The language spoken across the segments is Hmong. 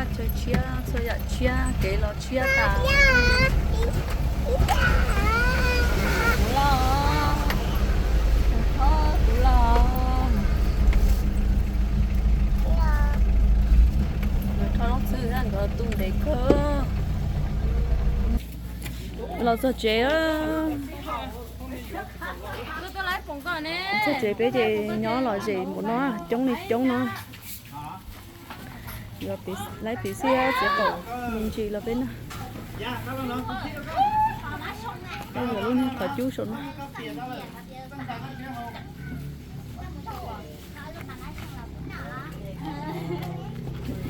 Chaw tshiab, txhua yam tshiab, kev los tshiab tas. Kuv los, kuv los. Nkawd rho lub txwb nkawd tu ntev kawg. Los txog tsev, txog tsev peb ces nyob lom zem npaum no, coob li coob no. Yuav lawv piv xwb txiv qaum me ntsis los peb noj. Peb yuav lub niag qhov cub saum no.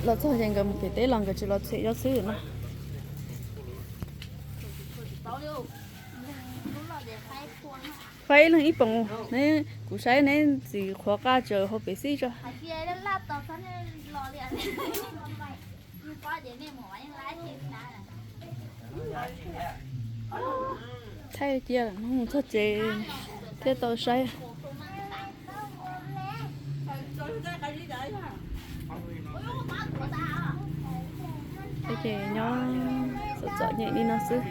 Los txog ces nkawd mus kev teb los nkawd tsis los txhem yov xwb no. Faib ib leeg ib poom, kuv saib neb txiv qhuav qaj tsaws hauv pem xib tso. Thaij cia mus txog tsev thiaj tau saib. Ces nyob txom txom nyem li no xwb.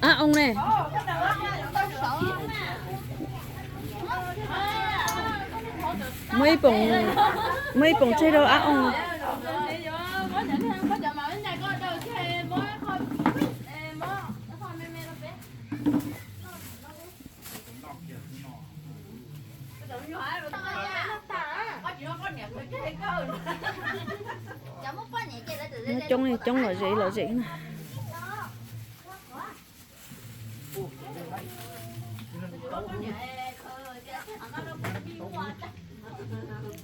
Ab oo ne. Muaj ib poom, muaj ib poom tseg rau ab oo. Nyob coob li coob lom zem lom zem na.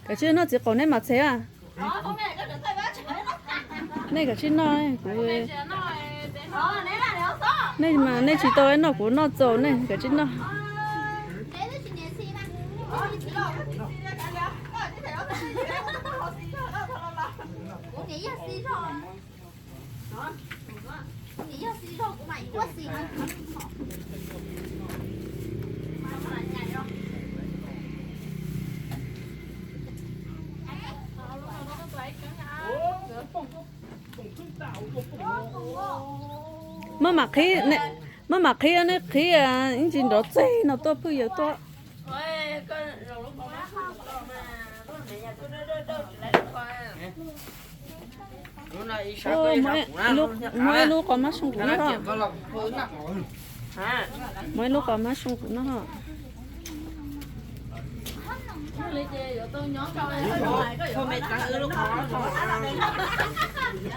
Kav tsij noj txiv qaum nej mam txhem a. Nej kav tsij noj, kuv, nej mas nej tsis tau noj kuv noj txaus nej kav tsij noj. Maj mam qhib, maj mam qhib, nej qhib ib ntsis nrov txeg no tuaj phooj ywg tuaj. Muab ib lub qos mab soo kuv noj. Muab ib lub qos mab soo kuv noj.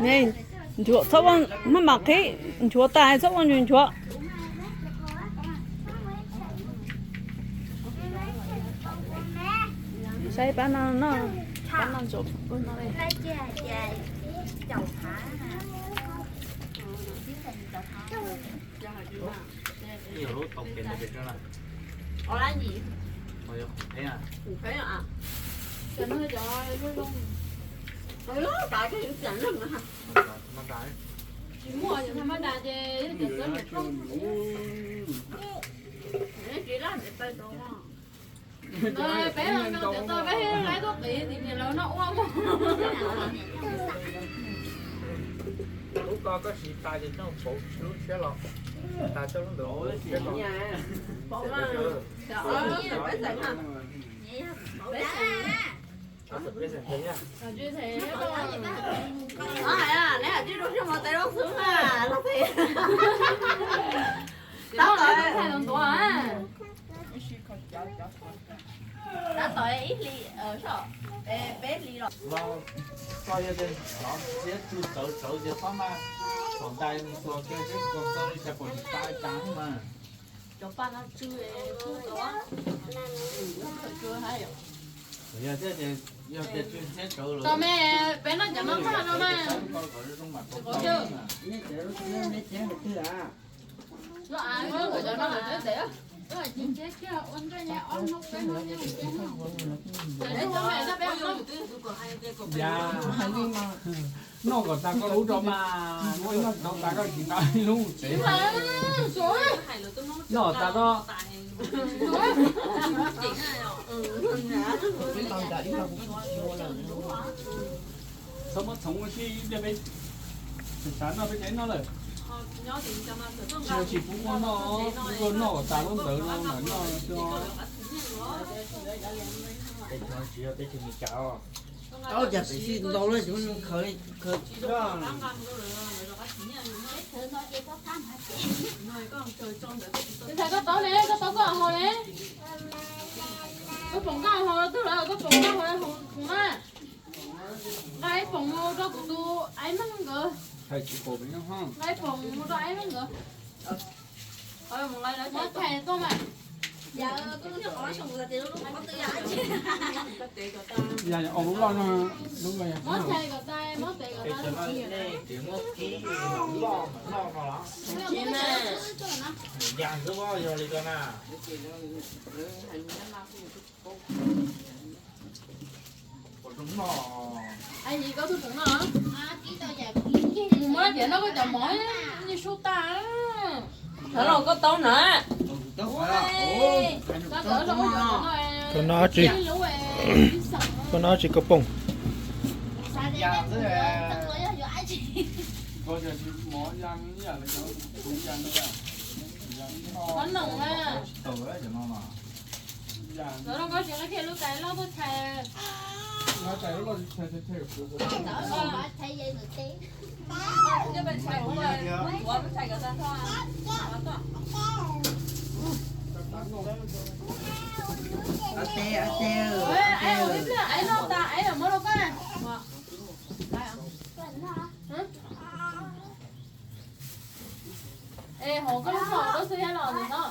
Ne, nchuav txhob, maj mam qhib, nchuav tas txhob ua nchuav nchuav. Saib pab no noj, pab no ntsaum no li. Tsis muaj cov thaj mab das ces yog cov txawb niam plooj. Peb no cov txawb peb laib tuaj qiv tim niam lawv noj ua. Lub ko koj siv tas ces coj pauv lub tshiab los, tas coj lub ntawd pauv lub tshiab los. Tab tom tab tom ib hlis, peb hlis los. Koj yog tias xov txiav txwv txawv txawv ces pab mas, thaum ntais mus txuas kiag xwb, koj txawj li cas pom tsis tas cas mas. Cov paj no tsw, tsw tau. Yog thiab ces, yog tias tsw txiav txawv lawm. Tau me, peb noj cov no tag no mas. Tsis qau yog. Yog, noj kom tas koj lub rau mas, noj tau tas koj tsis tas lub tsev. Noj tas koj. Txhob muab txhoov ua si, ib pliag peb xav noj peb tsev noj lawm. Tsis yog tsis pub muaj noj, pub tuaj noj kom tas lub ntawd no mam noj xwb. Tau cas tsis ntau lawm, khaws khaws. Ntxhais, koj tau ne, koj tau koj haus ne. Koj foom koj haus twg lawm, koj foom koj haus na. Nqa ib foom mus rau kuv tus aiv neeg nkawd. Nqa ib foom mus rau aiv neeg nkawd. Muab txhais tuaj mas. Muab txhais kom tas, muab txhais kom tas. Ai, koj tug tseem noj. Mus muab tias noj koj cov mov, yeej sub tag. Thov los koj tau na. Koj noj tsi, koj noj tsi koj pooj. Qhov noom na. Lawv los koj tsis nqa kiag lub tais loj tuaj tshais. Aiv no tas, aiv los muab rau koj. Es hov koj lub tsho lub xwb thiab los ntawm no.